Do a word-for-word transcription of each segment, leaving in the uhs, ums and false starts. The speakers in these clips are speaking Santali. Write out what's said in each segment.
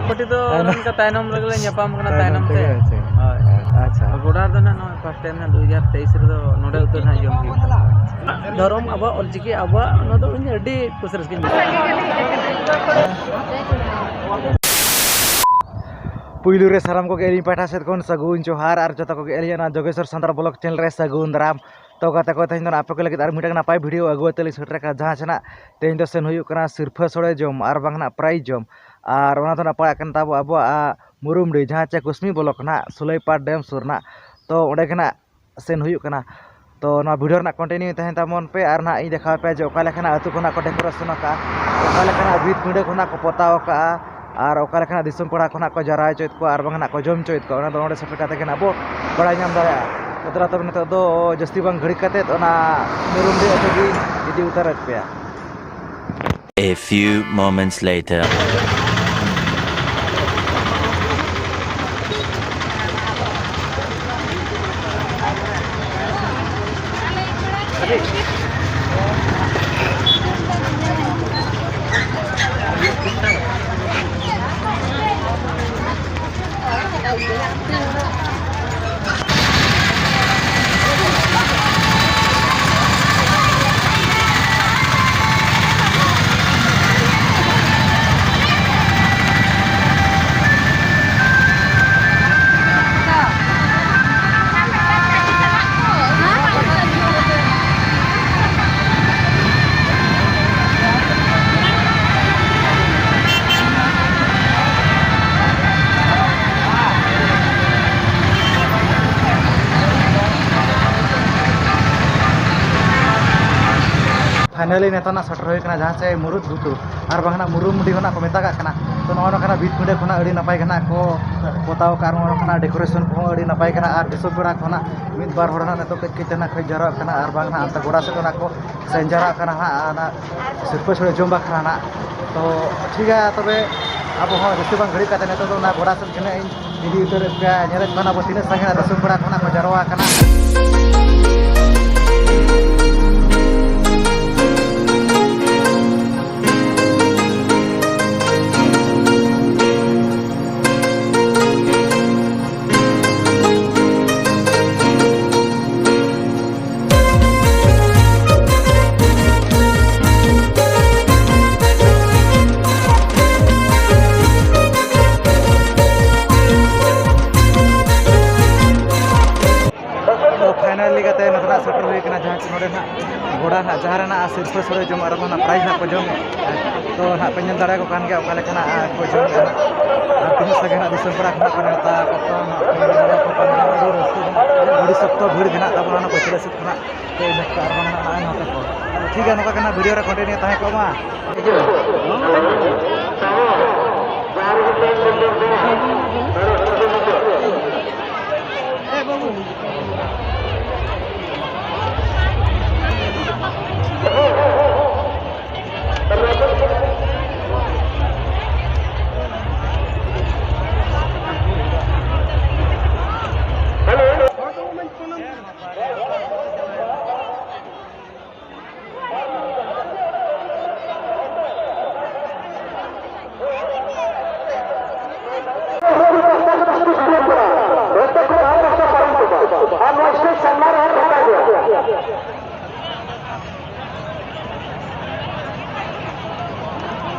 ᱯᱟᱹᱴᱤ ᱫᱚ ᱛᱟᱭᱱᱚᱢ᱾ ᱚᱱᱠᱟ ᱛᱟᱭᱱᱚᱢ ᱨᱮᱜᱮ ᱞᱮ ᱧᱟᱯᱟᱢ ᱠᱟᱱᱟ, ᱛᱟᱭᱱᱚᱢ ᱛᱟᱭᱱᱚᱢ ᱛᱮ᱾ ᱛᱮᱜᱮ, ᱦᱮᱸ ᱥᱮ᱾ ᱦᱳᱭ᱾ ᱟᱪᱪᱷᱟ᱾ ᱜᱚᱰᱟ ᱨᱮᱫᱚ ᱱᱟᱜ ᱱᱚᱜᱼᱚᱭ first time ᱱᱟᱜ ᱫᱩ ᱦᱟᱡᱟᱨ ᱛᱮᱭᱤᱥ ᱨᱮᱫᱚ ᱱᱚᱰᱮ ᱩᱛᱟᱹᱨ ᱱᱟᱜ ᱡᱚᱢ ᱦᱩᱭᱩᱜ ᱠᱟᱱᱟ᱾ ᱫᱷᱚᱨᱚᱢ ᱟᱵᱚᱣᱟᱜ ᱚᱞᱪᱤᱠᱤ ᱟᱵᱚᱣᱟᱜ, ᱚᱱᱟ ᱫᱚ ᱤᱧ ᱟᱹᱰᱤ ᱠᱩᱥᱤ ᱨᱟᱹᱥᱠᱟᱹᱧ ᱵᱩᱡᱷᱟᱹᱣᱟ᱾ ᱯᱩᱭᱞᱩ ᱨᱮ ᱥᱟᱱᱟᱢ ᱠᱚᱜᱮ ᱟᱹᱞᱤᱧ ᱯᱟᱦᱴᱟ ᱥᱮᱫ ᱠᱷᱚᱱ ᱥᱟᱹᱜᱩᱱ ᱡᱚᱦᱟᱨ, ᱟᱨ ᱡᱚᱛᱚ ᱠᱚᱜᱮ ᱟᱹᱞᱤᱧᱟᱜ ᱱᱚᱣᱟ ᱡᱳᱜᱮᱥᱣᱚᱨ ᱥᱟᱱᱛᱟᱲ vlog channel ᱨᱮ ᱥᱟᱹᱜᱩᱱ ᱫᱟᱨᱟᱢ᱾ ᱛᱚ ᱜᱟᱛᱮ ᱠᱚ, ᱛᱮᱦᱮᱧ ᱫᱚ ᱱᱟᱜ ᱟᱯᱮ ᱠᱚ ᱞᱟᱹᱜᱤᱫ ᱟᱨ ᱢᱤᱫᱴᱟᱝ ᱱᱟᱯᱟᱭ video ᱟᱹᱜᱩ ᱠᱟᱛᱮ ᱞᱤᱧ ᱥᱮᱴᱮᱨ ᱟᱠᱟᱱᱟ, ᱡᱟᱦᱟᱸ ᱪᱮ ᱱᱟᱜ ᱛᱮᱦᱮᱧ ᱫᱚ ᱥᱮᱱ ᱦᱩᱭᱩᱜ ᱠᱟᱱᱟ ᱥᱤᱨᱯᱷᱟᱹ ᱥᱳᱲᱮ ᱡᱚᱢ ᱟᱨ ᱵᱟᱝ ᱱᱟᱜ prize ᱡᱚᱢ᱾ ᱟᱨ ᱚᱱᱟ ᱫᱚ ᱱᱟᱜ ᱯᱟᱲᱟᱜ ᱠᱟᱱ ᱛᱟᱵᱚ ᱟᱵᱚᱣᱟᱜ ᱢᱩᱨᱩᱢᱰᱤ, ᱡᱟᱦᱟᱸ ᱪᱮ ᱠᱩᱥᱢᱤ block ᱱᱟᱜ ᱥᱩᱞᱟᱹᱭᱯᱟᱲ dam ᱥᱩᱨ ᱱᱟᱜ᱾ ᱛᱚ ᱚᱸᱰᱮ ᱜᱮ ᱱᱟᱜ ᱥᱮᱱ ᱦᱩᱭᱩᱜ ᱠᱟᱱᱟ᱾ ᱛᱚ ᱱᱚᱣᱟ video ᱨᱮᱱᱟᱜ continue ᱛᱟᱦᱮᱱ ᱛᱟᱵᱚᱱ ᱯᱮ, ᱟᱨ ᱱᱟᱦᱟᱜ ᱤᱧ ᱫᱮᱠᱷᱟᱣ ᱯᱮᱭᱟ ᱡᱮ ᱚᱠᱟ ᱞᱮᱠᱟᱱᱟᱜ ᱟᱹᱛᱩ ᱠᱷᱚᱱᱟᱜ ᱠᱚ decoration ᱟᱠᱟᱫᱼᱟ, ᱚᱠᱟ ᱞᱮᱠᱟᱱᱟᱜ ᱵᱷᱤᱛ ᱯᱤᱸᱰᱟᱹ ᱠᱷᱚᱱᱟᱜ ᱠᱚ ᱯᱚᱛᱟᱣ ᱟᱠᱟᱫᱼᱟ, ᱟᱨ ᱚᱠᱟ ᱞᱮᱠᱟᱱᱟᱜ ᱫᱤᱥᱚᱢ ᱯᱮᱲᱟ ᱠᱷᱚᱱᱟᱜ ᱠᱚ ᱡᱟᱣᱨᱟ ᱦᱚᱪᱚᱭᱮᱫ ᱠᱚᱣᱟ ᱟᱨ ᱵᱟᱝ ᱱᱟᱜ ᱠᱚ ᱡᱚᱢ ᱦᱚᱪᱚᱭᱮᱫ ᱠᱚᱣᱟ, ᱚᱱᱟ ᱫᱚ ᱚᱸᱰᱮ ᱥᱮᱴᱮᱨ ᱠᱟᱛᱮ ᱜᱮ ᱱᱟᱜ ᱵᱚ ᱵᱟᱲᱟᱭ ᱧᱟᱢ ᱫᱟᱲᱮᱭᱟᱜᱼᱟ᱾ ᱛᱚ ᱫᱮᱞᱟ ᱛᱚᱵᱮ ᱱᱤᱛᱚᱜ ᱫᱚ ᱡᱟᱹᱥᱛᱤ ᱵᱟᱝ ᱜᱷᱟᱹᱲᱤ ᱠᱟᱛᱮ ᱚᱱᱟ ᱢᱩᱨᱩᱢᱰᱤ ᱟᱹᱛᱩ ᱜᱮ ᱤᱫᱤ ᱩᱛᱟᱹᱨᱮᱫ ᱯᱮᱭᱟ᱾ A few moments later. Finally ᱱᱤᱛᱚᱜ ᱱᱟᱜ ᱥᱮᱴᱮᱨ ᱦᱩᱭ ᱠᱟᱱᱟ ᱡᱟᱦᱟᱸ ᱪᱮ ᱢᱩᱨᱩᱫ ᱜᱷᱩᱴᱩ, ᱟᱨ ᱵᱟᱝ ᱱᱟᱜ ᱢᱩᱨᱩᱢᱰᱤ ᱦᱚᱸ ᱱᱟᱜ ᱠᱚ ᱢᱮᱛᱟᱜᱟᱜ ᱠᱟᱱᱟ᱾ ᱛᱚ ᱱᱚᱜᱼᱚ ᱱᱚᱝᱠᱟᱱᱟᱜ ᱵᱷᱤᱛ ᱯᱤᱸᱰᱟᱹ ᱠᱷᱚᱱᱟᱜ ᱟᱹᱰᱤ ᱱᱟᱯᱟᱭ ᱜᱮ ᱱᱟᱜ ᱠᱚ ᱯᱚᱛᱟᱣ ᱟᱠᱟᱫ, ᱱᱚᱜᱼᱚ ᱱᱚᱝᱠᱟᱱᱟᱜ decoration ᱠᱚᱦᱚᱸ ᱟᱹᱰᱤ ᱱᱟᱯᱟᱭ ᱠᱟᱱᱟ, ᱟᱨ ᱫᱤᱥᱚᱢ ᱯᱮᱲᱟ ᱠᱚ ᱱᱟᱜ ᱢᱤᱫ ᱵᱟᱨ ᱦᱚᱲ ᱱᱟᱜ ᱱᱤᱛᱚᱜ ᱠᱟᱹᱡ ᱠᱟᱹᱡ ᱛᱮ ᱱᱟᱜ ᱠᱚ ᱡᱟᱣᱨᱟᱜ ᱠᱟᱱᱟ, ᱟᱨ ᱵᱟᱝ ᱱᱟᱜ ᱚᱱᱛᱮ ᱜᱚᱰᱟ ᱥᱮᱫ ᱠᱷᱚᱱᱟᱜ ᱠᱚ ᱥᱮᱱ ᱡᱟᱣᱨᱟᱜ ᱠᱟᱱᱟ ᱦᱟᱸᱜ, ᱚᱱᱟ ᱥᱤᱨᱯᱟᱹ ᱥᱳᱲᱮ ᱡᱚᱢ ᱵᱟᱠᱷᱨᱟ ᱱᱟᱜ᱾ ᱛᱚ ᱴᱷᱤᱠ ᱜᱮᱭᱟ, ᱛᱚᱵᱮ ᱟᱵᱚ ᱦᱚᱸ ᱡᱟᱹᱥᱛᱤ ᱵᱟᱝ ᱜᱷᱟᱹᱲᱤᱡ ᱠᱟᱛᱮ ᱱᱤᱛᱚᱜ ᱫᱚ ᱚᱱᱟ ᱜᱚᱰᱟ ᱥᱮᱫ ᱜᱮ ᱱᱟᱜ ᱤᱧ ᱤᱫᱤ ᱩᱛᱟᱹᱨᱮᱫ ᱯᱮᱭᱟ᱾ ᱧᱮᱞᱮᱫ ᱠᱚᱣᱟ ᱟᱵᱚ ᱛᱤᱱᱟᱹᱜ ᱥᱟᱸᱜᱮ ᱫᱤᱥᱚᱢ ᱯᱮᱲᱟ ᱠᱚ ᱱᱟᱜ ᱠᱚ ᱡᱟᱨᱣᱟ ᱟᱠᱟᱱᱟ᱾ ᱛᱚ finally ᱠᱟᱛᱮ ᱱᱚᱛᱮᱱᱟᱜ ᱥᱮᱴᱮᱨ ᱦᱩᱭ ᱠᱟᱱᱟ, ᱡᱟᱦᱟᱸ ᱠᱚ ᱱᱚᱰᱮ ᱱᱟᱜ ᱜᱚᱰᱟ ᱱᱟᱜ ᱡᱟᱦᱟᱸ ᱨᱮᱱᱟᱜ ᱥᱤᱨᱯᱟᱹ ᱥᱳᱲᱮ ᱡᱚᱢ ᱟᱨ ᱵᱟᱝ prize ᱱᱟᱜ ᱠᱚ ᱡᱚᱢ᱾ ᱛᱚ ᱱᱟᱜ ᱯᱮ ᱧᱮᱞ ᱫᱟᱲᱮᱭᱟᱠᱚ ᱠᱟᱱ ᱜᱮᱭᱟ ᱚᱠᱟ ᱞᱮᱠᱟᱱᱟᱜ ᱠᱚ ᱡᱚᱢ ᱠᱟᱱᱟ᱾ ᱟᱨ ᱛᱤᱱᱟᱹᱜ ᱥᱟᱸᱜᱮ ᱱᱟᱜ ᱫᱤᱥᱚᱢ ᱯᱮᱲᱟ ᱠᱚ ᱱᱟᱜ ᱠᱚ ᱱᱮᱣᱛᱟ ᱟᱠᱟᱫ ᱠᱚᱣᱟ᱾ ᱱᱟᱜ ᱯᱮ ᱧᱮᱞ ᱫᱟᱲᱮᱭᱟᱠᱚ ᱠᱟᱱ ᱜᱮᱭᱟ, ᱟᱹᱰᱤ ᱨᱟᱹᱥᱠᱟᱹ ᱡᱚᱱᱚᱠ, ᱟᱹᱰᱤ ᱥᱚᱠᱛᱚ ᱵᱷᱤᱲ ᱜᱮ ᱱᱟᱜ ᱛᱟᱵᱚᱱᱟ ᱚᱱᱟ ᱯᱟᱹᱪᱷᱞᱟᱹ ᱥᱮᱫ ᱠᱷᱚᱱᱟᱜ᱾ ᱛᱚ ᱤᱱᱟᱹ ᱠᱚ ᱟᱨ ᱵᱟᱝ ᱱᱟᱜ ᱱᱚᱜᱼᱚᱭ ᱱᱚᱛᱮ ᱠᱚ᱾ ᱴᱷᱤᱠ ᱜᱮᱭᱟ, ᱱᱚᱝᱠᱟ ᱜᱮ ᱱᱟᱜ video ᱨᱮ continue ᱛᱟᱦᱮᱸ ᱠᱚᱜ ᱢᱟ᱾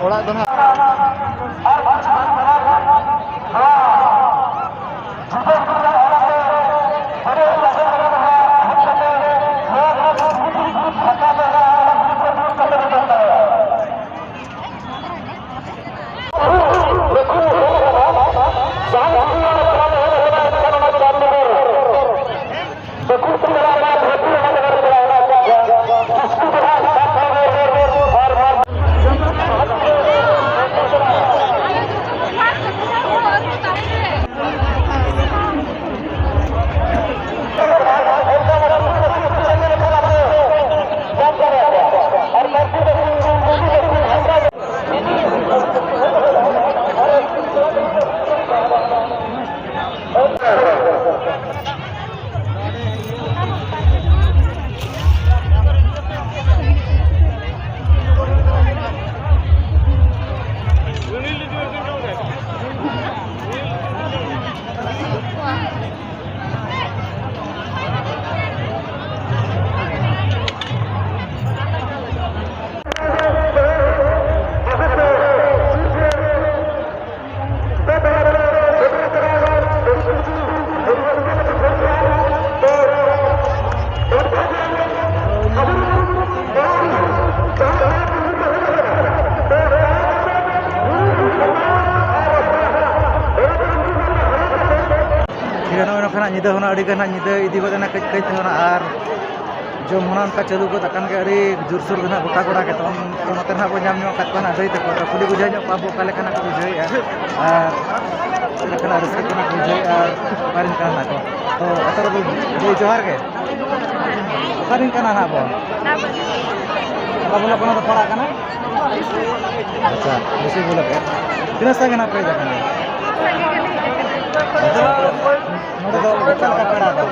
ᱚᱲᱟᱜ ᱫᱚ ᱱᱟᱦᱟᱜ ᱧᱤᱫᱟᱹ ᱦᱚᱸ ᱟᱹᱰᱤ ᱜᱟᱱ ᱦᱟᱸᱜ ᱧᱤᱫᱟᱹ ᱤᱫᱤ ᱜᱚᱫ ᱮᱱᱟ ᱠᱟᱹᱡ ᱠᱟᱹᱡ ᱛᱮ ᱦᱚᱸ, ᱟᱨ ᱡᱚᱢ ᱦᱚᱸ ᱚᱱᱠᱟ ᱪᱟᱹᱞᱩ ᱜᱚᱫ ᱟᱠᱟᱱ ᱜᱮ ᱟᱹᱰᱤ ᱡᱳᱨᱥᱳᱨ ᱜᱮ ᱦᱟᱸᱜ ᱜᱚᱴᱟ ᱜᱚᱰᱟ ᱜᱮ᱾ ᱛᱚ ᱱᱚᱛᱮ ᱨᱮ ᱦᱟᱸᱜ ᱵᱚᱱ ᱧᱟᱢ ᱧᱚᱜ ᱟᱠᱟᱫ ᱠᱚᱣᱟ ᱦᱟᱸᱜ ᱫᱟᱹᱭ ᱛᱟᱠᱚ᱾ ᱛᱚ ᱠᱩᱞᱤ ᱵᱩᱡᱷᱟᱹᱣ ᱧᱚᱜ ᱠᱚᱣᱟ ᱵᱚ ᱚᱠᱟ ᱞᱮᱠᱟᱱᱟᱜ ᱠᱚ ᱵᱩᱡᱷᱟᱹᱣᱮᱫᱼᱟ ᱟᱨ ᱪᱮᱫ ᱞᱮᱠᱟᱱᱟᱜ ᱨᱟᱹᱥᱠᱟᱹ ᱠᱟᱱᱟ ᱠᱚ ᱵᱩᱡᱷᱟᱹᱣᱮᱫᱼᱟ ᱟᱨ ᱚᱠᱟ ᱨᱮᱱ ᱠᱟᱱᱟ ᱱᱟᱜ ᱠᱚ᱾ ᱛᱚ ᱟᱛᱳ ᱨᱮ ᱫᱟᱹᱭ ᱡᱚᱦᱟᱨ ᱜᱮ᱾ ᱚᱠᱟ ᱨᱮᱱ ᱠᱟᱱᱟ ᱱᱟᱜ ᱵᱚᱱ? ᱚᱠᱟ ᱵᱞᱚᱠ ᱠᱷᱚᱱᱟᱜ ᱫᱚ ᱯᱟᱲᱟᱜ ᱠᱟᱱᱟ? ᱟᱪᱪᱷᱟ, ᱵᱮᱥᱤ ᱵᱞᱚᱠ ᱜᱮ᱾ ᱛᱤᱱᱟᱹᱜ ᱥᱟᱺᱜᱤᱧ ᱱᱟᱜ ᱯᱮ ᱦᱮᱡ ᱟᱠᱟᱱᱟ? ᱟᱪᱪᱷᱟ, ᱱᱚᱰᱮ ᱫᱚ ᱚᱠᱟ ᱞᱮᱠᱟ ᱯᱮᱲᱟ ᱫᱚ?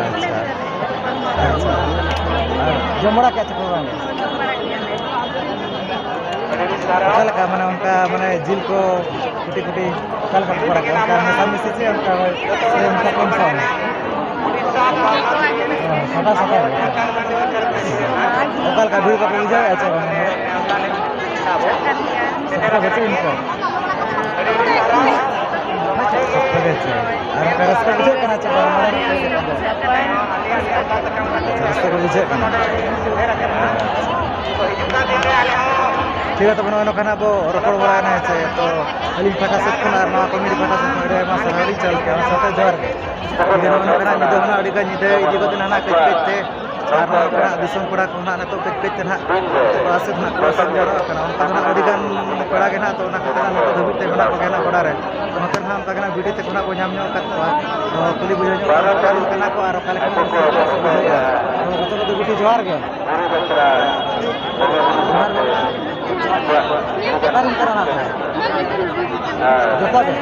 ᱟᱪᱪᱷᱟ, ᱟᱪᱪᱷᱟ᱾ ᱟᱨ ᱡᱚᱢ ᱵᱟᱲᱟ ᱠᱮᱫ ᱪᱮ ᱯᱮ ᱵᱟᱝ? ᱚᱠᱟ ᱞᱮᱠᱟ ᱢᱟᱱᱮ ᱚᱱᱠᱟ ᱢᱟᱱᱮ ᱡᱤᱞ ᱠᱚ ᱠᱩᱴᱤ ᱠᱩᱴᱤ ᱚᱠᱟ ᱞᱮᱠᱟ ᱯᱮ ᱠᱚᱨᱟᱣ ᱠᱮᱫᱟ? ᱚᱱᱠᱟ ᱢᱮᱥᱟ ᱢᱤᱥᱤ ᱥᱮ ᱚᱱᱠᱟ ᱥᱮ ᱚᱱᱠᱟ ᱠᱚᱢ ᱥᱚᱢ? ᱚ, ᱥᱟᱯᱷᱟ ᱥᱟᱯᱷᱟ ᱜᱮ᱾ ᱚᱠᱟ ᱞᱮᱠᱟ ᱵᱷᱤᱲ ᱠᱚᱯᱮ ᱵᱩᱡᱷᱟᱹᱣᱮᱫᱼᱟ ᱪᱮ ᱵᱟᱝ? ᱥᱟᱯᱷᱟ ᱵᱟᱹᱪᱩᱜ ᱟᱹᱱᱤᱡ ᱠᱚ? ᱥᱚᱠᱛᱚ ᱜᱮ ᱪᱮ? ᱟᱨ ᱚᱱᱠᱟ ᱨᱟᱹᱥᱠᱟᱹ ᱵᱩᱡᱷᱟᱹᱜ ᱠᱟᱱᱟ ᱪᱮ ᱵᱟᱝ? ᱟᱪᱪᱷᱟ, ᱨᱟᱹᱥᱠᱟᱹ ᱠᱚ ᱵᱩᱡᱷᱟᱹᱜ ᱠᱟᱱᱟ᱾ ᱴᱷᱤᱠ ᱜᱮᱭᱟ, ᱛᱚᱵᱮ ᱱᱚᱜᱼᱚᱭ ᱱᱚᱝᱠᱟ ᱱᱟᱜ ᱵᱚ ᱨᱚᱯᱚᱲ ᱵᱟᱲᱟᱭᱮᱱᱟ, ᱦᱮᱸ ᱥᱮ? ᱛᱚ ᱟᱹᱞᱤᱧ ᱯᱟᱦᱴᱟ ᱥᱮᱫ ᱠᱷᱚᱱ ᱟᱨ ᱱᱚᱣᱟ ᱠᱚᱢᱤᱴᱤ ᱯᱟᱦᱴᱟ ᱥᱮᱫ ᱠᱷᱚᱱ ᱟᱹᱰᱤ ᱟᱭᱢᱟ ᱥᱟᱨᱦᱟᱣ ᱞᱤᱧ ᱪᱟᱞ ᱠᱮᱜᱼᱟ, ᱚᱱᱟ ᱥᱟᱶᱛᱮ ᱡᱚᱦᱟᱨ ᱜᱮ᱾ ᱴᱷᱤᱠ ᱜᱮᱭᱟ, ᱱᱚᱜᱼᱚᱭ ᱱᱚᱝᱠᱟ ᱱᱟᱜ ᱧᱤᱫᱟᱹ ᱦᱚᱸ ᱱᱟᱜ ᱟᱹᱰᱤ ᱜᱟᱱ ᱧᱤᱫᱟᱹ ᱤᱫᱤ ᱠᱟᱛᱮ ᱱᱟᱜ ᱠᱟᱹᱡ ᱠᱟᱹᱡ ᱛᱮ ᱟᱨ ᱱᱚᱣᱟ ᱠᱚᱨᱮᱱᱟᱜ ᱫᱤᱥᱚᱢ ᱯᱮᱲᱟ ᱠᱚ ᱱᱟᱜ ᱱᱤᱛᱚᱜ ᱠᱟᱹᱡ ᱠᱟᱹᱡ ᱛᱮ ᱱᱟᱜ ᱚᱲᱟᱜ ᱥᱮᱫ ᱱᱟᱜ ᱠᱚ ᱥᱮᱱ ᱡᱟᱣᱨᱟᱜ ᱠᱟᱱᱟ᱾ ᱚᱱᱠᱟ ᱫᱚ ᱱᱟᱜ ᱟᱹᱰᱤ ᱜᱟᱱ ᱯᱮᱲᱟ ᱜᱮ ᱱᱟᱜ, ᱛᱚ ᱚᱱᱟ ᱠᱷᱟᱹᱛᱤᱨ ᱱᱟᱜ ᱱᱤᱛᱚᱜ ᱫᱷᱟᱹᱵᱤᱡ ᱛᱮ ᱢᱮᱱᱟᱜ ᱠᱚᱜᱮᱭᱟ ᱱᱟᱜ ᱜᱚᱰᱟ ᱨᱮ᱾ ᱛᱚ ᱱᱚᱛᱮ ᱱᱟᱜ ᱚᱱᱠᱟ ᱜᱮ ᱱᱟᱜ ᱵᱤᱴᱤ ᱛᱮᱠᱚ ᱱᱟᱜ ᱵᱚ ᱧᱟᱢ ᱧᱚᱜ ᱟᱠᱟᱫ ᱠᱚᱣᱟ᱾ ᱛᱚ ᱠᱩᱞᱤ ᱵᱩᱡᱷᱟᱹᱣ ᱧᱚᱜ ᱠᱚᱣᱟ ᱚᱠᱟ ᱨᱮᱱ ᱠᱟᱱᱟ ᱠᱚ ᱟᱨ ᱚᱠᱟ ᱞᱮᱠᱟ ᱠᱚ ᱵᱩᱡᱷᱟᱹᱣᱮᱫᱼᱟ᱾ ᱛᱚ ᱡᱚᱛᱚ ᱠᱚᱜᱮ ᱵᱤᱴᱤ ᱡᱚᱦᱟᱨ ᱜᱮ᱾ ᱡᱚᱦᱟᱨ ᱜᱮ᱾ ᱚᱠᱟ ᱨᱮᱱ ᱠᱟᱱᱟ ᱱᱟᱜ ᱯᱮ? ᱡᱚᱛᱚ ᱜᱮ?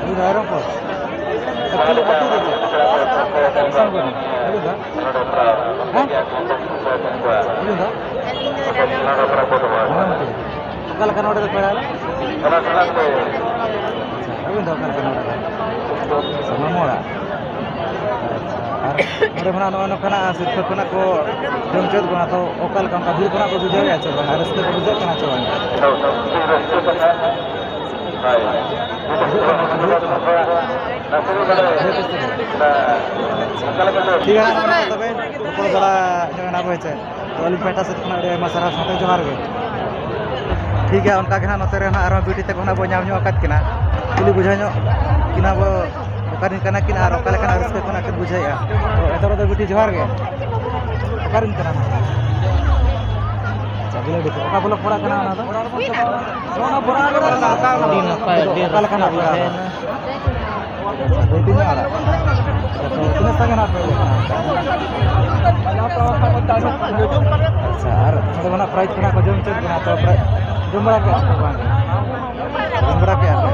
ᱟᱹᱵᱤᱱ ᱫᱚ ᱨᱟᱭᱨᱚᱝᱯᱩᱨ? ᱟᱹᱛᱩ, ᱟᱹᱛᱩ ᱫᱚ ᱪᱮᱫ? ᱠᱤᱥᱟᱱᱜᱚᱲ᱾ ᱟᱹᱵᱤᱱ ᱫᱚ? ᱦᱮᱸ? ᱟᱹᱵᱤᱱ ᱫᱚ? ᱢᱚᱭᱱᱟᱢᱴᱤ᱾ ᱚᱠᱟ ᱞᱮᱠᱟ ᱱᱚᱰᱮ ᱫᱚ ᱯᱮᱲᱟ ᱫᱚ? ᱟᱪᱪᱷᱟ, ᱟᱹᱵᱤᱱ ᱫᱚ ᱚᱠᱟ ᱞᱮᱠᱟ ᱱᱚᱰᱮ ᱫᱚ? ᱥᱟᱱᱟᱢ ᱚᱲᱟᱜ᱾ ᱟᱪᱪᱷᱟ, ᱟᱨ ᱱᱚᱰᱮ ᱠᱷᱚᱱᱟᱜ ᱱᱚᱜᱼᱚᱭ ᱱᱚᱝᱠᱟᱱᱟᱜ ᱥᱤᱨᱯᱟᱹ ᱠᱷᱚᱱᱟᱜ ᱠᱚ ᱡᱚᱢ ᱦᱚᱪᱚᱭᱮᱫ ᱵᱚᱱᱟ, ᱛᱚ ᱚᱠᱟ ᱞᱮᱠᱟ ᱚᱱᱠᱟ ᱵᱷᱤᱲ ᱠᱷᱚᱱᱟᱜ ᱠᱚ ᱵᱩᱡᱷᱟᱹᱣᱮᱫᱼᱟ ᱪᱮ ᱵᱟᱝ? ᱨᱟᱹᱥᱠᱟᱹ ᱠᱚ ᱵᱩᱡᱷᱟᱹᱜ ᱠᱟᱱᱟ ᱪᱮ ᱵᱟᱝ? ᱦᱳᱭ᱾ ᱵᱩᱡᱷᱟᱹᱜ ᱠᱟᱱᱟ, ᱵᱩᱡᱷᱟᱹᱜ ᱠᱟᱱᱟ᱾ ᱴᱷᱤᱠ ᱜᱮᱭᱟ, ᱛᱚᱵᱮ ᱨᱚᱯᱚᱲ ᱵᱟᱲᱟ ᱧᱚᱜ ᱮᱱᱟ ᱵᱚ, ᱦᱮᱸ ᱪᱮ? ᱛᱚ ᱟᱹᱞᱤᱧ ᱯᱟᱦᱴᱟ ᱥᱮᱫ ᱠᱷᱚᱱᱟᱜ ᱟᱹᱰᱤ ᱟᱭᱢᱟ ᱥᱟᱨᱦᱟᱣ, ᱥᱟᱶᱛᱮ ᱡᱚᱦᱟᱨ ᱜᱮ᱾ ᱴᱷᱤᱠ ᱜᱮᱭᱟ, ᱚᱱᱠᱟ ᱜᱮ ᱦᱟᱸᱜ ᱱᱚᱛᱮ ᱨᱮ ᱦᱟᱸᱜ ᱟᱨᱦᱚᱸ ᱵᱤᱴᱤ ᱛᱟᱠᱚ ᱦᱟᱸᱜ ᱵᱚ ᱧᱟᱢ ᱧᱚᱜ ᱟᱠᱟᱫ ᱠᱤᱱᱟ, ᱠᱩᱞᱤ ᱵᱩᱡᱷᱟᱹᱣ ᱧᱚᱜ ᱠᱤᱱᱟ ᱵᱚ ᱚᱠᱟ ᱨᱮᱱ ᱠᱟᱱᱟ ᱠᱤᱱ ᱟᱨ ᱚᱠᱟ ᱞᱮᱠᱟᱱᱟᱜ ᱨᱟᱹᱥᱠᱟᱹ ᱠᱚ ᱦᱟᱸᱜ ᱠᱤᱱ ᱵᱩᱡᱷᱟᱹᱣᱮᱫᱼᱟ᱾ ᱛᱚ ᱮᱛᱚᱦᱚᱵ ᱨᱮᱫᱚ ᱵᱤᱴᱤ ᱡᱚᱦᱟᱨ ᱜᱮ, ᱚᱠᱟ ᱨᱮᱱ ᱠᱟᱱᱟ ᱱᱟᱦᱟᱜ? ᱟᱪᱪᱷᱟ, ᱵᱤᱞᱟᱹᱰᱤ ᱠᱷᱚᱱ᱾ ᱚᱠᱟ ᱵᱞᱚᱠ ᱯᱟᱲᱟᱜ ᱠᱟᱱᱟ ᱚᱱᱟ ᱫᱚ? ᱟᱹᱰᱤ ᱱᱟᱯᱟᱭ, ᱟᱹᱰᱤ ᱚᱠᱟ ᱞᱮᱠᱟᱱᱟᱜ ᱨᱟᱹᱥᱠᱟᱹ ᱯᱟᱲᱟᱜ ᱠᱟᱱᱟ? ᱵᱩᱡᱷᱟᱹᱣᱮᱱᱟ᱾ ᱟᱪᱪᱷᱟ, ᱫᱩ ᱛᱤᱱ ᱟᱲᱟᱜ᱾ ᱟᱪᱪᱷᱟ, ᱛᱚ ᱛᱤᱱᱟᱹᱜ ᱥᱟᱸᱜᱮ ᱱᱟᱜ ᱯᱮ ᱦᱮᱡ ᱟᱠᱟᱱᱟ? ᱟᱪᱪᱷᱟ, ᱟᱨ ᱱᱚᱰᱮ ᱢᱟ ᱱᱟᱜ prize ᱠᱚ ᱱᱟᱜ ᱠᱚ ᱡᱚᱢ ᱦᱚᱪᱚᱭᱮᱫ ᱵᱚᱱᱟ, ᱛᱚ pri-, ᱡᱚᱢ ᱵᱟᱲᱟ ᱠᱮᱫᱼᱟ ᱯᱮ ᱵᱟᱝ? ᱡᱚᱢ ᱵᱟᱲᱟ ᱠᱮᱫᱼᱟ ᱯᱮ?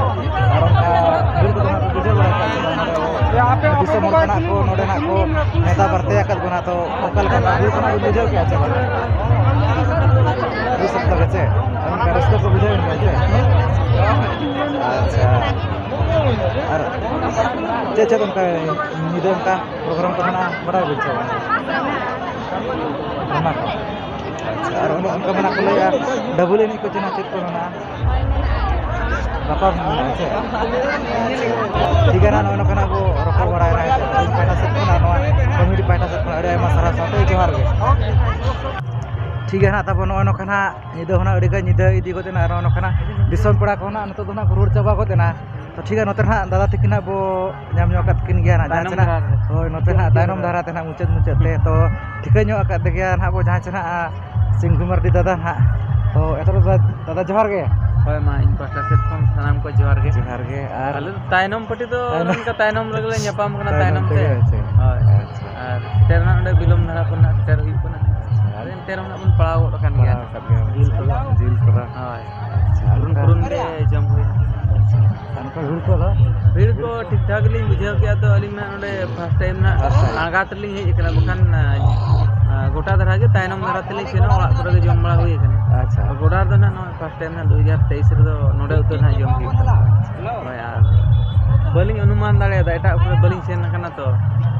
ᱟᱨ ᱚᱱᱠᱟ ᱵᱷᱩᱞ ᱠᱚᱫᱚ ᱱᱟᱜ ᱯᱮ ᱵᱩᱡᱷᱟᱹᱣ ᱵᱟᱲᱟ ᱠᱮᱫᱼᱟ ᱥᱮ ᱵᱟᱝ? ᱱᱚᱰᱮ ᱫᱤᱥᱚᱢ ᱦᱚᱲ ᱠᱚ ᱱᱟᱜ ᱠᱚ ᱱᱚᱰᱮ ᱱᱟᱜ ᱠᱚ ᱱᱮᱣᱛᱟ ᱵᱟᱨᱛᱮ ᱟᱠᱟᱫ ᱵᱚᱱᱟ, ᱛᱚ ᱚᱠᱟ ᱞᱮᱠᱟ ᱱᱟᱜ ᱵᱷᱩᱞ ᱠᱚ ᱱᱟᱜ ᱯᱮ ᱵᱩᱡᱷᱟᱹᱣ ᱠᱮᱫᱼᱟ ᱥᱮ ᱵᱟᱝ? ᱟᱹᱰᱤ ᱥᱚᱠᱛᱚ ᱜᱮ ᱪᱮ? ᱚᱱᱠᱟ ᱨᱟᱹᱥᱠᱟᱹ ᱠᱚ ᱵᱩᱡᱷᱟᱹᱣ ᱮᱱ ᱜᱮᱭᱟ ᱪᱮ? ᱟᱪᱪᱷᱟ᱾ ᱟᱨ ᱪᱮᱫ ᱪᱮᱫ ᱚᱱᱠᱟ ᱧᱤᱫᱟᱹ ᱚᱱᱠᱟ program ᱠᱚ ᱢᱮᱱᱟᱜᱼᱟ, ᱵᱟᱰᱟᱭ ᱵᱟᱹᱱᱩᱜᱼᱟ? ᱚᱱᱟ ᱠᱚ᱾ ᱟᱪᱪᱷᱟ, ᱟᱨ ᱚᱱᱮ ᱚᱱᱠᱟ ᱢᱮᱱᱟᱜ ᱠᱚ ᱞᱟᱹᱭᱟ, double ᱮᱱᱮᱡ ᱠᱚ ᱪᱮ ᱱᱟᱜ ᱪᱮᱫ ᱠᱚ ᱢᱮᱱᱟᱜᱼᱟ? ᱜᱟᱯᱟ ᱢᱮᱱᱟᱜᱼᱟ ᱥᱮ? ᱴᱷᱤᱠ ᱜᱮᱭᱟ, ᱱᱚᱜᱼᱚ ᱱᱚᱝᱠᱟᱱᱟᱜ ᱵᱚ ᱨᱚᱯᱚᱲ ᱵᱟᱲᱟᱭᱮᱱᱟ ᱦᱮᱸ ᱥᱮ, ᱟᱹᱞᱤᱧ ᱯᱟᱦᱴᱟ ᱥᱮᱫ ᱠᱷᱚᱱ ᱟᱨ ᱱᱚᱣᱟ committee ᱯᱟᱦᱴᱟ ᱥᱮᱫ ᱠᱷᱚᱱ ᱟᱹᱰᱤ ᱟᱭᱢᱟ ᱥᱟᱨᱦᱟᱣ ᱥᱟᱶᱛᱮ ᱡᱚᱦᱟᱨ ᱜᱮ᱾ ᱴᱷᱤᱠ ᱜᱮᱭᱟ ᱱᱟᱜ, ᱛᱟᱵᱚ ᱱᱚᱜᱼᱚᱭ ᱱᱚᱝᱠᱟ ᱱᱟᱜ ᱧᱤᱫᱟᱹ ᱦᱚᱸ ᱱᱟᱜ ᱟᱹᱰᱤ ᱜᱟᱱ ᱧᱤᱫᱟᱹ ᱤᱫᱤ ᱜᱚᱫ ᱮᱱᱟ, ᱟᱨ ᱱᱚᱜᱼᱚᱭ ᱱᱚᱝᱠᱟ ᱱᱟᱜ ᱫᱤᱥᱚᱢ ᱯᱮᱲᱟ ᱠᱚ ᱱᱟᱜ ᱱᱤᱛᱚᱜ ᱫᱚ ᱱᱟᱜ ᱠᱚ ᱨᱩᱣᱟᱹᱲ ᱪᱟᱵᱟ ᱜᱚᱫ ᱮᱱᱟ᱾ ᱛᱚ ᱴᱷᱤᱠ ᱜᱮᱭᱟ, ᱱᱚᱛᱮ ᱨᱮ ᱱᱟᱜ ᱫᱟᱫᱟ ᱛᱟᱹᱠᱤᱱ ᱱᱟᱜ ᱵᱚ ᱧᱟᱢ ᱧᱚᱜ ᱟᱠᱟᱫ ᱠᱤᱱ ᱜᱮᱭᱟ ᱱᱟᱜ, ᱡᱟᱦᱟᱸ ᱛᱟᱭᱱᱚᱢ ᱪᱮ ᱱᱟᱜ, ᱫᱷᱟᱨᱟ ᱨᱮ᱾ ᱦᱳᱭ, ᱱᱚᱛᱮ ᱱᱟᱜ ᱛᱟᱭᱱᱚᱢ ᱫᱷᱟᱨᱟ ᱛᱮ ᱱᱟᱜ ᱢᱩᱪᱟᱹᱫ ᱢᱩᱪᱟᱹᱫ ᱛᱮ᱾ ᱛᱚ ᱴᱷᱤᱠᱟᱹ ᱧᱚᱜ ᱟᱠᱟᱫ ᱛᱮᱜᱮᱭᱟ ᱱᱟᱜ ᱵᱚ ᱡᱟᱦᱟᱸ ᱪᱮ ᱱᱟᱜ, ᱥᱤᱝᱜᱩ ᱢᱟᱨᱰᱤ ᱫᱟᱫᱟ ᱱᱟᱜ᱾ ᱛᱚ ᱮᱛᱚᱦᱚᱵ ᱨᱮ ᱫᱟᱫᱟ ᱡᱚᱦᱟᱨ ᱜᱮ᱾ ᱦᱳᱭ, ᱢᱟ ᱤᱧ ᱯᱟᱦᱴᱟ ᱥᱮᱫ ᱠᱷᱚᱱ ᱥᱟᱱᱟᱢ ᱠᱚ ᱡᱚᱦᱟᱨ ᱜᱮ᱾ ᱡᱚᱦᱟᱨ ᱜᱮ᱾ ᱟᱨ ᱟᱞᱮ ᱫᱚ ᱛᱟᱭᱱᱚᱢ ᱯᱟᱹᱴᱤ ᱫᱚ ᱛᱟᱭᱱᱚᱢ᱾ ᱚᱱᱮ ᱚᱱᱠᱟ ᱛᱟᱭᱱᱚᱢ ᱨᱮᱜᱮ ᱞᱮ ᱧᱟᱯᱟᱢ ᱠᱟᱱᱟ, ᱛᱟᱭᱱᱚᱢ ᱛᱟᱭᱱᱚᱢ ᱛᱮ᱾ ᱛᱮᱜᱮ, ᱟᱪᱪᱷᱟ᱾ ᱦᱳᱭ᱾ ᱟᱪᱪᱷᱟ᱾ ᱟᱨ ᱥᱮᱴᱮᱨ ᱨᱮᱱᱟᱜ ᱚᱸᱰᱮ ᱵᱤᱞᱚᱢ ᱫᱷᱟᱨᱟ ᱠᱷᱚᱱ ᱱᱟᱜ ᱥᱮᱴᱮᱨ ᱦᱩᱭᱩᱜ ᱠᱟᱱᱟ᱾ ᱟᱨ ᱮᱱᱛᱮ ᱨᱮᱦᱚᱸ ᱱᱟᱜ ᱵᱚᱱ ᱯᱟᱲᱟᱣ ᱜᱚᱫ ᱟᱠᱟᱱ ᱜᱮᱭᱟ᱾ ᱯᱟᱲᱟᱣ ᱟᱠᱟᱫ ᱜᱮᱭᱟ᱾ ᱡᱤᱞ ᱠᱚᱫᱚ᱾ ᱦᱳᱭ᱾ ᱟᱪᱪᱷᱟ, ᱯᱩᱨᱩᱱ ᱚᱱᱠᱟ ᱯᱩᱨᱩᱱ ᱜᱮ ᱡᱚᱢ ᱦᱩᱭ ᱮᱱᱟ᱾ ᱟᱨ ᱚᱱᱠᱟ ᱵᱷᱤᱲ ᱠᱚᱫᱚ? ᱵᱷᱤᱲ ᱠᱚ ᱴᱷᱤᱠ ᱴᱷᱟᱠ ᱞᱤᱧ ᱵᱩᱡᱷᱟᱹᱣ ᱠᱮᱜᱼᱟ, ᱛᱚ ᱟᱹᱞᱤᱧ ᱢᱟ ᱱᱚᱰᱮ first time ᱱᱟᱜ first time᱾ ᱟᱬᱜᱟᱛ ᱨᱮᱞᱤᱧ ᱦᱮᱡ ᱟᱠᱟᱱᱟ, ᱵᱟᱠᱷᱟᱱ, ᱟ, ᱜᱚᱴᱟ ᱫᱷᱟᱨᱟ ᱜᱮ ᱛᱟᱭᱱᱚᱢ ᱫᱷᱟᱨᱟ ᱛᱮᱞᱤᱧ ᱥᱮᱱᱚᱜᱼᱟ, ᱚᱲᱟᱜ ᱠᱚᱨᱮ ᱜᱮ ᱡᱚᱢ ᱵᱟᱲᱟ ᱦᱩᱭ ᱟᱠᱟᱱᱟ᱾ ᱟᱪᱪᱷᱟ᱾ ᱜᱚᱰᱟ ᱨᱮᱫᱚ ᱱᱟᱜ ᱱᱚᱜᱼᱚᱭ first time ᱱᱟᱜ ᱫᱩ ᱦᱟᱡᱟᱨ ᱛᱮᱭᱤᱥ ᱨᱮᱫᱚ ᱱᱚᱰᱮ ᱩᱛᱟᱹᱨ ᱱᱟᱜ ᱡᱚᱢ ᱦᱩᱭᱩᱜ ᱠᱟᱱᱟ᱾ ᱦᱳᱭ, ᱟᱨ ᱵᱟᱹᱞᱤᱧ ᱚᱱᱩᱢᱟᱱ ᱫᱟᱲᱮᱭᱟᱫᱟ, ᱮᱴᱟᱜ ᱠᱚᱨᱮ ᱵᱟᱹᱞᱤᱧ ᱥᱮᱱ ᱟᱠᱟᱱᱟ ᱛᱚ,